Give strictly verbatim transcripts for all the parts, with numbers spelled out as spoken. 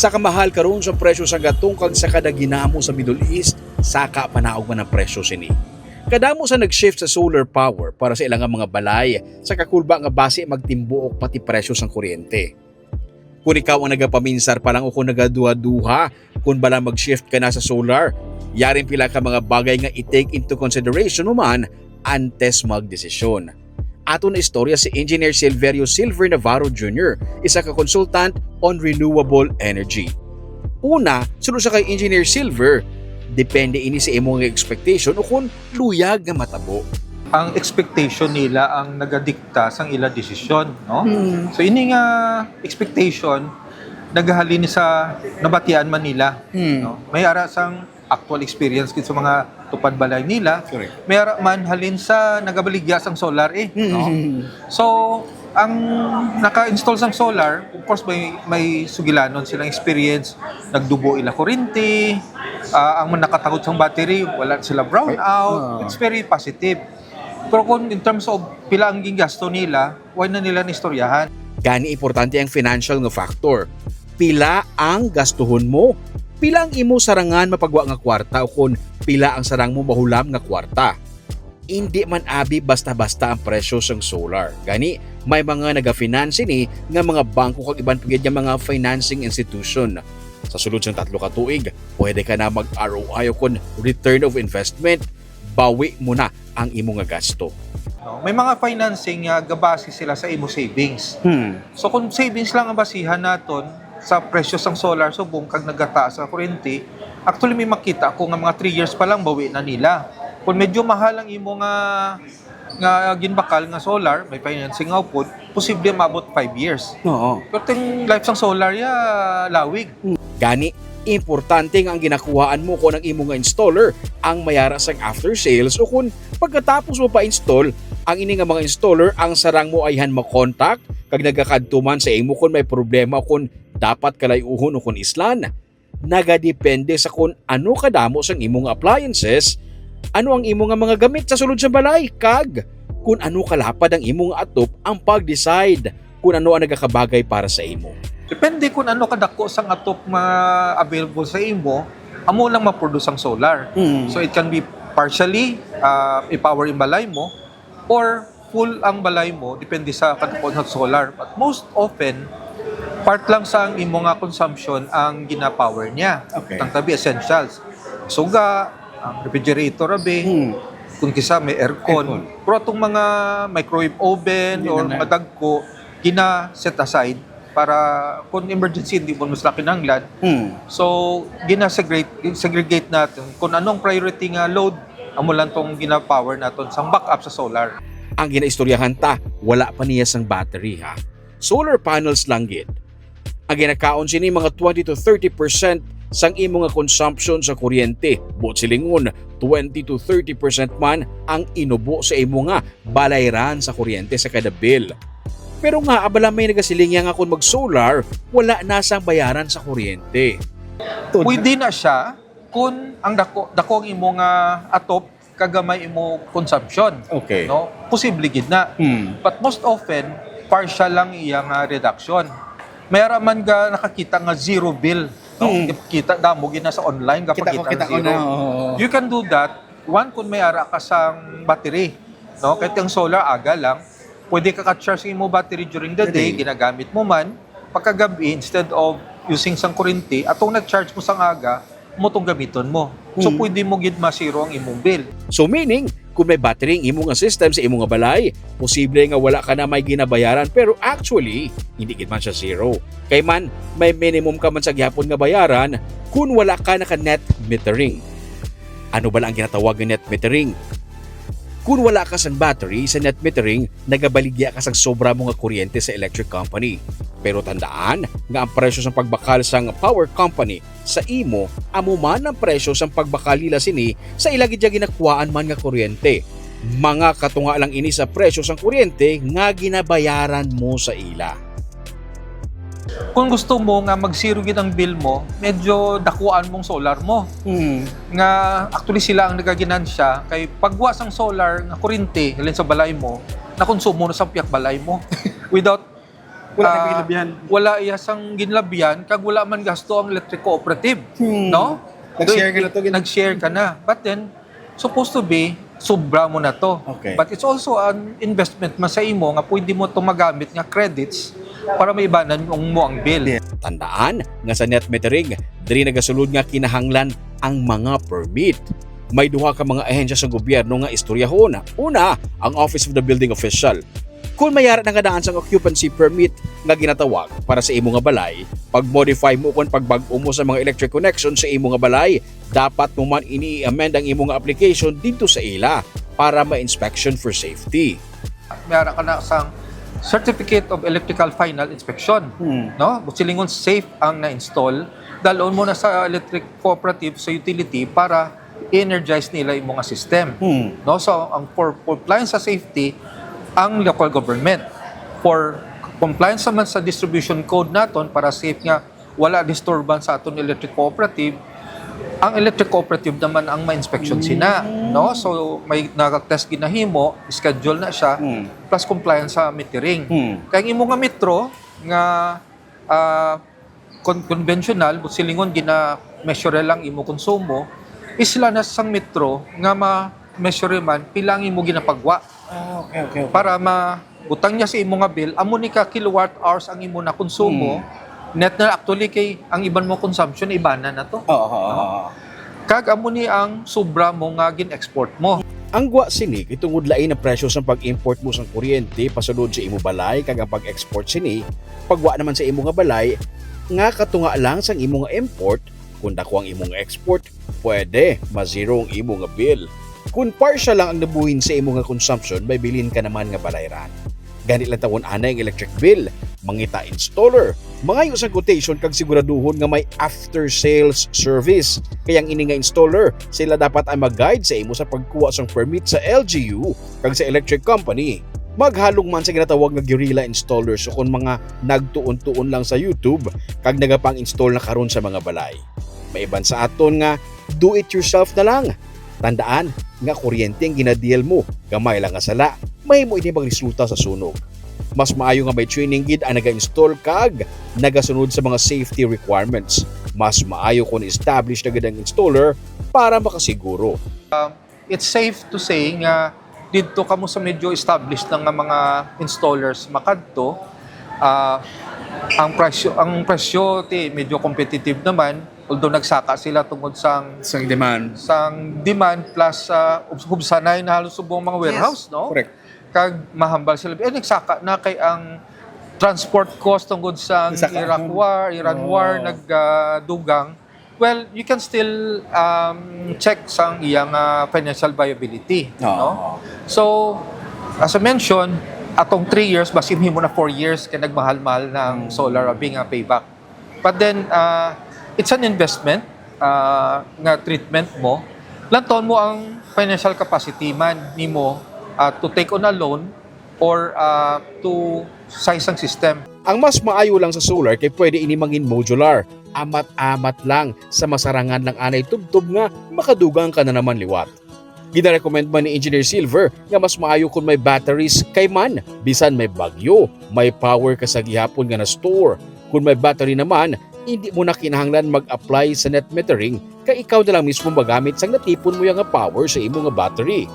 Sa kamahal karon sa presyo sang gatong kag sa kada ginamo sa Middle East, saka panaog man ang presyo sini. Kadamo sa nag-shift sa solar power para sa ilang mga balay sa kakulba nga basi magtimbuok pati presyo sang kuryente. Kung ikaw ang nagapaminsar pa lang o kung nagaduha-duha kung bala mag-shift ka na sa solar, yaring pila ka mga bagay nga i-take into consideration mo man antes magdesisyon. Aton na istorya si Engineer Silverio Silver Navarro Junior, isa ka consultant on renewable energy. Una, suno sa kay Engineer Silver, depende ini sa imo nga expectation o kung luyag nga matabo. Ang expectation nila ang nagadikta sang ila desisyon, no? Mm. So, ini nga expectation nagahalin sa nabatian man nila, Mm. no? May ara sang actual experience gid sa mga tupad balay nila. Correct. May ara man halin sa nagabaligya sang solar, eh, no? Mm. So, ang naka-install sang solar, of course, may, may sugilanon silang experience. Nagdubo ila kurinti, ah, ang nakatangod sang battery, wala sila brownout. Ah. It's very positive. Pero kung in terms of pila ang gingasto nila, wala na nila naistoryahan. Gani, importante ang financial nga factor. Pila ang gastuhon mo? Pila ang imo sarangan mapagwa nga kwarta, o kon pila ang sarang mo mahulam nga kwarta? Indi man abi basta-basta ang presyo sang solar. Gani, may mga nagafinance ini nga mga bangko kag iban pa gid nga mga financing institution. Sa sulod sang tatlo ka tuig, pwede ka na mag-R O I o kon return of investment, bawi mo na ang imo nga gasto. No, may mga financing nga gabase sila sa imo savings. Hmm. So, kung savings lang ang basihan naton sa presyo sang solar subong kag nagataas ang kuryente, actually may makita ako nga mga three years pa lang bawi na nila. Kung medyo mahal ang imo nga, nga ginbakal nga solar, may financing nga upod, posible maabot five years. Oo. Pero ting life sang solar, ya, lawig. Gani, importante nga ang ginakuhaan mo kon ang imo nga installer ang mayara sang after sales, o kon pagkatapos mo pa-install ang ini nga mga installer ang sarang mo ayhan makontak kag nagakadto man sa imo kon may problema, kon dapat kalayuhon o kon islan. Nagadepende sa kon ano kadamo sang imo nga appliances, ano ang imo nga mga gamit sa sulod sa balay, kag kon ano kalapad ang imo nga atop ang pag-decide kon ano ang nagakabagay para sa imo. Depende kung ano kadako sang atop nga available sa imo, amo lang ma-produce ang solar. Mm. So, it can be partially, ah, i-power yung balay mo, or full ang balay mo, depende sa kadako sa solar. But most often, part lang sa ang imo nga consumption ang gina-power niya. Okay. Ang tabi essentials. Suga, ang refrigerator, abi. Hmm. Kung kisa may aircon. Aircon. Pero atong mga microwave oven Hindi or na na. madagko, gina-set aside para kung emergency, hindi mo mas kinahanglan. Hmm. So, gina-segregate, segregate natin kung anong priority nga load, amo lang tong gina-power naton sang backup sa solar. Ang ginaistoryahan ta, wala pa niya sang battery, ha. Solar panels lang gid. Ang ginakaon sini mga twenty to thirty percent sang imo nga consumption sa kuryente. Buot silingon, twenty to thirty percent man ang inubo sa imo nga balayran sa kuryente sa kada bill. Pero nga, abala may nagasiling nga kung mag-solar, wala na sang bayaran sa kuryente. Pwede na siya kung ang dako, dako ang imo nga atop, kagamay imo consumption. Okay. No? Posible gid na. Hmm. But most often, partial lang iya nga reduction. May ara man ga nakakita nga zero bill. No? Hmm. Kita damo gid na sa online, Kita ko, kapakita kita nga ko zero. na, oo. You can do that, one, kung may ara ka sang battery. No? Kahit ang solar, aga lang. Pwede ka ka-charge sa imo battery during the The day, day. ginagamit mo man. Pagkagabi, instead of using sang kuryente, atong nag-charge mo sang aga, mo tong gamiton mo. So, Hmm. pwede mo gid ma-zero ang imong bill. So, meaning, kung may battery ang imo nga system sa imo nga balay, posible nga wala ka na may ginabayaran, pero actually, hindi gid man siya zero. Kay man, may minimum ka man sa gihapon nga bayaran kung wala ka naka-net metering. Ano bala ang ginatawag nga net metering? Kung wala ka sang battery sa net metering, nagabaligya ka sang sobra mo nga kuryente sa electric company. Pero tandaan nga ang presyo sang pagbakal sang power company sa imo amo man ang presyo sang pagbakal nila sini sa ila gid ginakuhaan man nga kuryente. Mga katunga lang ini sa presyo sang kuryente nga ginabayaran mo sa ila. Kung gusto mo nga mag-zero gid ang bill mo, medyo dakuan mong solar mo. Mm. Nga actually sila ang nagaginansya, kay pagwa sang solar nga kuryente halin sa balay mo, nakonsumo na sa pihak balay mo without Wala na Ah, ginlabihan. Wala iya sang ginlabihan, kag wala man gasto ang electric cooperative, Hmm. no? Nag-share ka So, na to, gin- nag-share ka na. But then, supposed to be, sobra mo na to. Okay. But it's also an investment man sa imo nga pwede mo to magamit nga credits para maibanan mo ang bill. Yeah. Tandaan nga sa net metering, diri nagasulod nga kinahanglan ang mga permit. May duha ka mga ahensya sa gobyerno nga istoryahon. Una, ang Office of the Building Official. Kung may ara na nga daan sang occupancy permit nga ginatawag para sa imo nga balay, pag-modify mo kon pagbag-o mo sa mga electric connection sa imo nga balay, dapat mo man ini i-amend ang imo nga application didto sa ila para ma-inspection for safety. May ara ka na sang Certificate of Electrical Final Inspection, Hmm. no? Busilingon safe ang na-install. Dalon mo na sa electric cooperative, sa utility para i-energize nila yung mga system. Hmm. No? So, ang for compliance sa safety, ang local government. For compliance naman sa distribution code naton para safe nga wala disturbance sa aton electric cooperative, ang electric cooperative naman ang ma-inspection sina, no? So may nag-test ginahimo, schedule na siya, Hmm. plus compliance sa metering. Hmm. Kaya ang imo nga metro nga ah, con- conventional, busilingon gina-measure lang imo konsumo, is sila na sang metro nga ma-measure man pila ang imo ginapagwa Ah, okay, okay, okay. para mabutang niya sa imo nga bill, amo ni ka kilowatt hours ang imo na konsumo, net na actually kay ang iban mo consumption ibana na to. Oo, oo, oo. Kag amo ni ang sobra mo nga gin-export mo. Ang gwa sini kay tungod lain ang presyo sang pag-import mo sang kuryente pasulod sa imo balay, kag ang pag-export sini pagwa naman sa imo nga balay nga katunga lang sang imo nga import. Kung dako ang imo nga export, pwede ma-zero ang imo nga bill. Kung partial lang ang nabuhin sa imo nga consumption, may bilin ka naman nga balayran. Gani lang tawon anay ang electric bill, mangita installer, mangayo sang quotation kag siguraduhon nga may after sales service. Kay ang ini nga installer, sila dapat ang mag-guide sa imo sa pagkuha sang permit sa L G U kag sa electric company. Maghalong man sa ginatawag nga guerrilla installers, o kon mga nagtuon-tuon lang sa YouTube kag nagapang-install na karon sa mga balay. May iban sa aton nga do it yourself na lang. Tandaan nga kuryente ang ginadiel mo, gamay lang nga sala, mahimo ini magresulta sa sunog. Mas maayo nga may training gid ang naga-install kag nagasunod sa mga safety requirements. Mas maayo kung established na gid ang installer para makasiguro. It's safe to say nga didto kamo sa medyo established na nga mga installers makadto, ah, ang presyo, ang presyo ti medyo competitive naman, although nagsaka sila tungod sang Sang demand. sang demand plus sa uh, hubsanay na halos subong mga warehouse, no? Correct. Kag mahambal sila. Eh, nagsaka na kay ang transport cost tungod sa Nagsaka. Iraq war, Iran Oh. war, nagdugang. Well, you can still um, check sang iyang ah, financial viability. Oo. No? So, as I mentioned, atong three years, basi mo na four years kay nagmahal-mahal ng solar abi nga payback. But then, uh, it's an investment uh, nga treatment mo. Lantaon mo ang financial capacity man nimo uh, to take on a loan or uh, to size ang system. Ang mas maayo lang sa solar kay pwede ini mangin modular. Amat-amat lang sa masarangan lang anay tubtob nga makadugang ka na naman liwat. Ginarekomend man ni Engineer Silver nga mas maayo kung may batteries kay man bisan may bagyo, may power ka sa gihapon nga na-store. Kung may battery naman, hindi mo na kinahanglan mag-apply sa net metering kay ikaw na lang mismo magamit sang natipon mo nga power sa imo nga battery.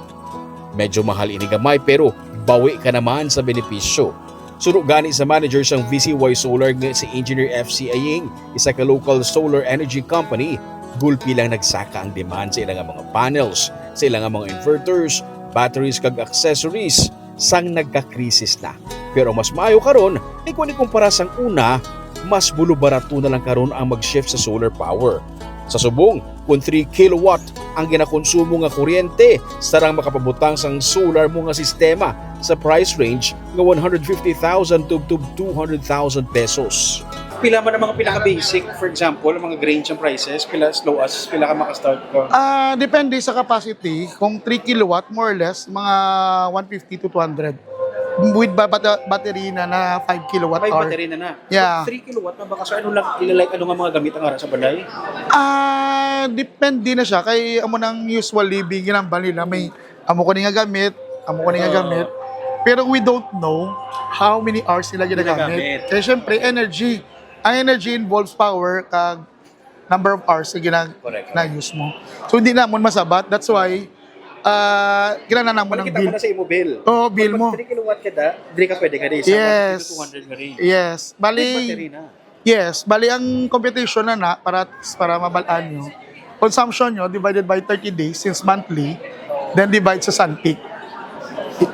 Medyo mahal ini gamay pero bawi ka naman sa benepisyo. Suno gani sa manager sang V C Y Solar nga si Engineer F C Aying, isa ka local solar energy company, gulpi lang nagsaka ang demand sa ila nga mga panels, sa ila nga mga inverters, batteries kag accessories sang nagka-krisis na. Pero mas maayo karon kay kung ikumpara sang una, mas bulubarato na lang karon ang mag-shift sa solar power. Sa subong, kung three kilowatt ang ginakonsumo nga kuryente, sarang makapabutang sang solar mo nga sistema sa price range nga one hundred fifty thousand tubtob two hundred thousand pesos. Pila man ang mga pinaka-basic, for example, ang mga range ng prices, pila as low as, pila ka maka-start ko? Ah, depende sa capacity. Kung three kilowatt, more or less, mga one fifty to two hundred. With ba- bata- battery na na five kilowatt May hour. Battery na na. Yeah. Three kilowatt na baka, sir, ano lang, ilalike, ano nga mga gamit ang ara sa balay? Ah, depende na siya kay amo nang usually ginambal nila, may amo ko ni nga gamit, amo ko ni nga gamit. Pero we don't know how many hours nila ginagamit. Ginagamit. Kaya syempre, energy. Ang energy involves power kag number of hours na gina-, Correct. na-use mo. So, hindi namon masabat. That's why, ah, kailangan namon Wala ng kita bill. Mo na sa imo bill. Oo, bill Pag mo. Three kilowatt ka da, diri ka pwede ka di sa Yes. one fifty to two hundred ka rin. Yes. Bali, With battery na. Yes, bali ang computation na na para, para mabalaan nyo. Consumption nyo divided by thirty days since monthly, then divide sa Sunpeak.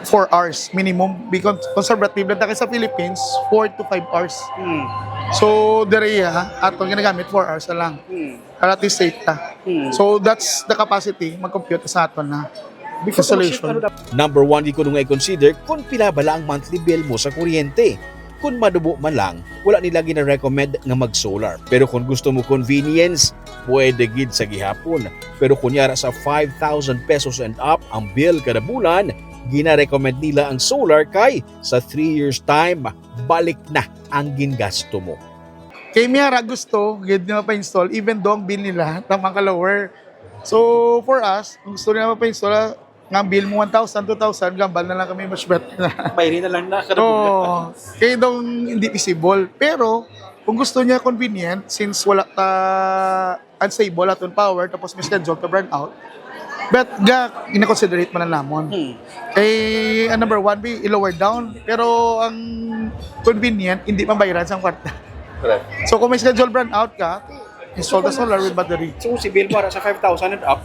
Four hours minimum. Be con-, conservative lang tayo sa Philippines, four to five hours. Hmm. So, diri ha, ato ginagamit four hours na lang. Hmm. Para at least safe ta. Hmm. So, that's the capacity, mag-compute sa ato na. Before installation. Commission, ano dapat? Number one, di ko nga i-consider kung pila bala ang monthly bill mo sa kuryente. Kung manubo man lang, wala nila gina-recommend nga mag-solar. Pero kung gusto mo convenience, pwede gid sa gihapon. Pero kung yara sa five thousand pesos and up ang bill kada bulan, gina-recommend nila ang solar kay sa three years time, balik na ang gingasto mo. Kay mi ara gusto gid nga pa-install, even though ang bill nila tama ka lower. So, for us, kung gusto nila pa-install, nga ang bill mo one thousand, two thousand, gambal na lang kami, much better na. Bayri na lang na, kada Oo. bulan. Kaya daw hindi feasible. Pero, kung gusto niya convenient, since wala ta unstable aton power, tapos may schedule to brownout, but ga, gina-considerate man lang namon. Hmm. Eh, ang number one, be, i-lower down. Pero ang convenient, hindi mabayaran sang kwarta. Correct. So, kung may schedule brownout ka, install the solar with battery. So, kung si bill mo ara sa five thousand and up,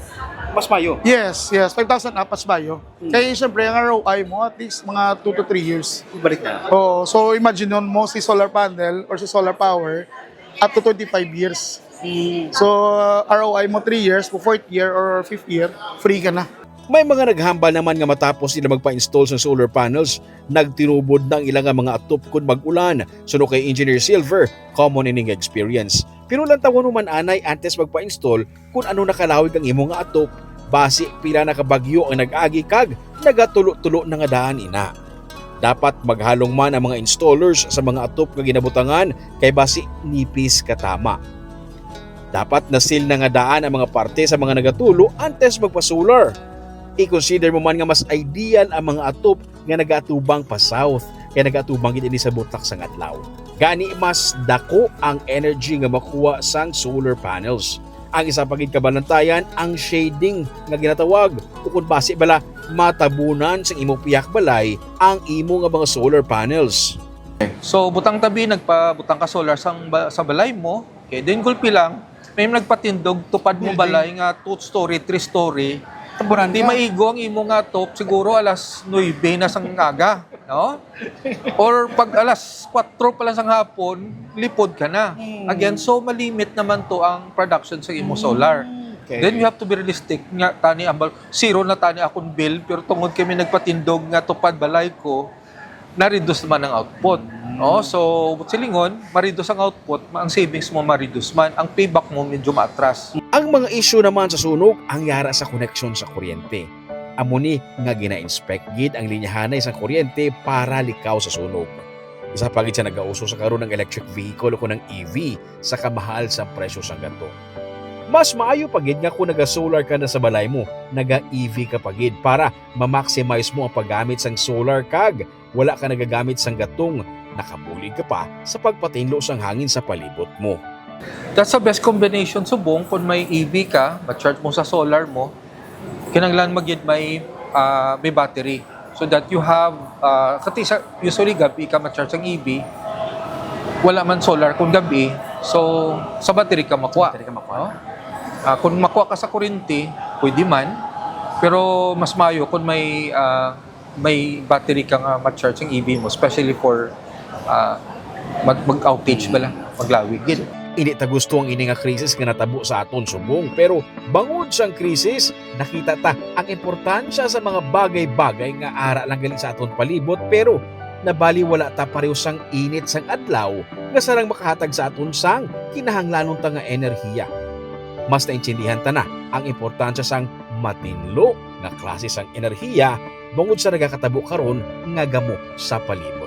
mas mayo. Yes, yes. Five thousand up, mas mayo. Hmm. Kaya, siyempre, ang R O I mo, at least, mga two to three years. Balik na. Oo. So, imagine nun mo si solar panel or si solar power up to twenty-five years. Hmm. So, uh, R O I mo three years, po fourth year or fifth year, free ka na. May mga naghambal naman nga matapos sila magpa-install sa solar panels, nagtinubod na ang ila nga mga atop kun mag-ulan. Suno kay Engineer Silver, common ini nga experience. Pero lantawon mo man anay antes magpa-install kung ano nakalawig ang imo nga atop, basi pila na ka bagyo ang nag-agi kag nagatulo-tulo na nga daan ina. Dapat maghalong man ang mga installers sa mga atop nga ginabutangan kay basi nipis katama. Dapat na-seal na nga daan ang mga parte sa mga nagatulo antes magpa-solar. I-consider mo man nga mas ideal ang mga atop nga nagaatubang pa south, kay nagaatubang gid ini sa butang sang adlaw. Gani, mas dako ang energy nga makuha sang solar panels. Ang isa pa gid kabalantayan, ang shading nga ginatawag, ukon basi bala matabunan sang imo pihak balay ang imo nga mga solar panels. So, butang tabi, nagpabutang ka solar sang ba-, sa balay mo, okay, then gulpi lang, may nagpatindog, tupad mo Building. Balay nga two story, three story. Tabunan Di ka. Maigo ang imo nga top, siguro alas nuebe na sang aga, no? Or pag alas kwatro pa lang sang hapon, lipod ka na. Hmm. Again, so malimit naman to ang production sa imo Hmm. solar. Okay. Then you have to be realistic nga, tani ambal, zero na tani akong bill, pero tungod kami nagpatindog nga tupad balay ko, na-reduce naman ang output. Mm. Oh, so, silingon, ma-reduce ang output, ma-, ang savings mo ma-reduce man, ang payback mo medyo maatras. Ang mga issue naman sa sunog, ang yara sa koneksyon sa kuryente. Amo ni nga gina-inspect gid ang linyahanay sa kuryente para likaw sa sunog. Isa pa gid sa nagauso sa karon ang electric vehicle o ang E V sa kamahal sa presyo sang gatong. Mas maayo pa gid nga kung naga-solar ka na sa balay mo, naga-E V ka pa gid para ma-maximize mo ang paggamit sang solar kag wala ka nagagamit sang gatong, nakabulig ka pa sa pagpatinlo sang hangin sa palibot mo. That's the best combination, subong, kung may E V ka, ma-charge mo sa solar mo, kinahanglan mo gid may, ah, may battery. So that you have, ah, kati sa, usually gabi ka ma-charge ang E V, wala man solar kung gabi, so sa battery ka makuha. Battery ka makuha. No? Ah, kung makuha ka sa kuryente, pwede man. Pero mas maayo kung may, ah, may battery ka nga ma-charge ang E V mo, especially for, ah, mag-, mag-outage bala, maglawig gid. Hindi ta gusto ang ini nga krisis nga natabo sa aton subong, pero bangod sang krisis, nakita ta ang importansya sa mga bagay-bagay nga ara lang gali sa aton palibot, pero nabaliwala ta pareho sang init sang adlaw nga sarang makahatag sa aton sang kinahanglanon ta nga enerhiya. Mas naintindihan ta na ang importansya sang matinlo nga klase sang enerhiya bangod sa nagakatabo karon nga gamo sa palibot.